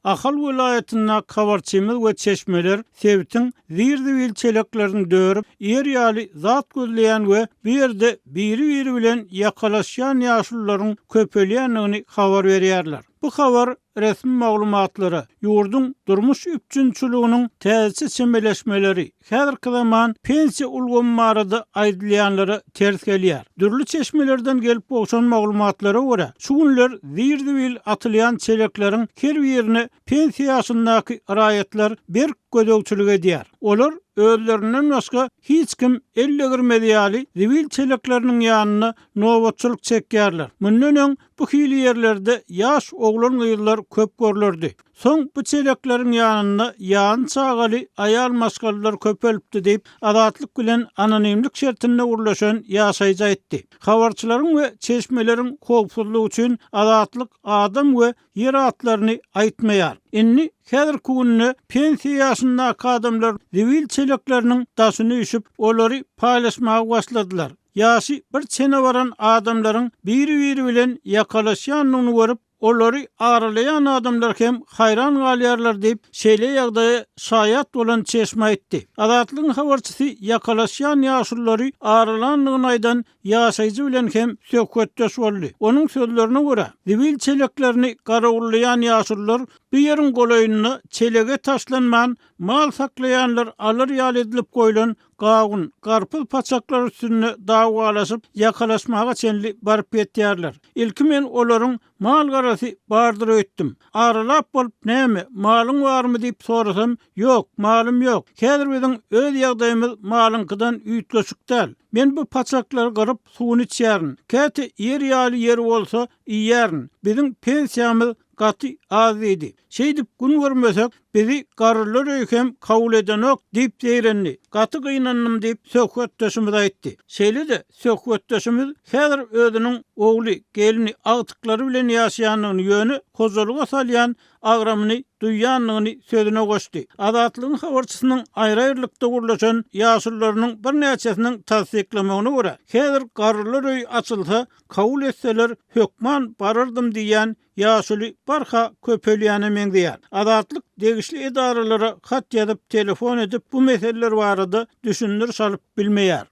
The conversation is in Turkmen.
Ahal welaýatyndaky habarçymyz we çeşmeler sebitiň zir-zibil çeleklerini dörüp, ýer ýaly zat gözleýän we bu ýerde biri-biri bilen ýakalaşýan ýaşulularyň köpelýändigini habar berýärler. Bu habar resmi maglumatlara, ýurduň durmuş üpjünçiliginiň täzeçe çemeleşmeleri, häzirki zaman pensiýa ulgamy barada aýdylýanlara ters gelýär. Dürli çeşmelerden gelip gowşan maglumatlara görä, şu günler zir-zibil atylýan çelekleriň her birine pensiýa ýaşyndaky raýatlar berk gözegçilik edýär. Olar özlerinden başga hiç kim el degirmez ýaly zibil çelekleriniň ýanynda nobatçylyk çekýärler. Mundan öň bu hili ýerlerde ýaş oglan-gyzlar köp görlerdi. Soň bu çelekleriň ýanynda ýany çagaly aýal maşgalalar köpelipdi diýip, Azatlyk bilen anonimlik şertinde gürleşen ýaşaýjy aýtdy. Habarçylaryň we çeşmeleriň howpsuzlygy üçin Azatlyk adam we ýer atlaryny aýtmaýar. Indi häzirki günde pensiýa ýaşyndaky adamlar zibil çelekleriniň daşyny üýşüp, olary paýlaşmaga başladylar. Ýaşy bir çene baran adamlaryň biri-biri bilen ýakalaşýanyny görüp, olary aralaýan adamlar hem haýran galýarlar diýip, şeýle ýagdaýa şaýat bolan çeşme aýtdy. Azatlygyň habarçysy ýakalaşýan ýaşululary aralandygyny aýdan ýaşaýjy bilen hem söhbetdeş boldy. Onuň sözlerine görä, zibil çeleklerini garawullaýan ýaşulular bu ýeriň golaýynda çelege taşlanman, mal saklaýanlar alar ýaly edilip goýlan gawun, garpyz paçaklary üstünde dawalaşyp, ýakalaşmaga çenli baryp ýetýärler. Ilki men olaryň mal-garasy bardyr öýtdüm. Aralap bolup näme, malyň barmy diýip sorasam, ýok, malym ýok. Häzir biziň öz ýagdaýymyz malyňkydan üýtgeşik däl. Men bu paçaklary gyryp, suwuny içýärin. Käte iýer ýaly ýeri bolsa, iýýärin. Biziň pensiýamyz gaty az diýdi. Şeýdip gün görmesek, bizi garrylar öýi hem kabul edenok diýip zeýrendi. Gaty gynandym diýip, söhbetdeşimiz aýtdy. Şeýle-de, söhbetdeşimiz häzir özüniň ogly, gelni, agtyklary bilen ýaşaýandygyny, ýöne hojalyga salýan agramyny duýýandygyny sözüne goşdy. Azatlygyň habarçysynyň aýry-aýrylykda gürleşen ýaşulularynyň birnäçesiniň tassyklamagyna görä, häzir garrylar öýi açylsa, kabul etseler hökman barardym diýýän ýaşuly barha köpelýäne meňzeýär. Azatlyk degişli edaralara hat ýazyp, telefon edip bu meseleler barada düşündiriş alyp bilmeýär.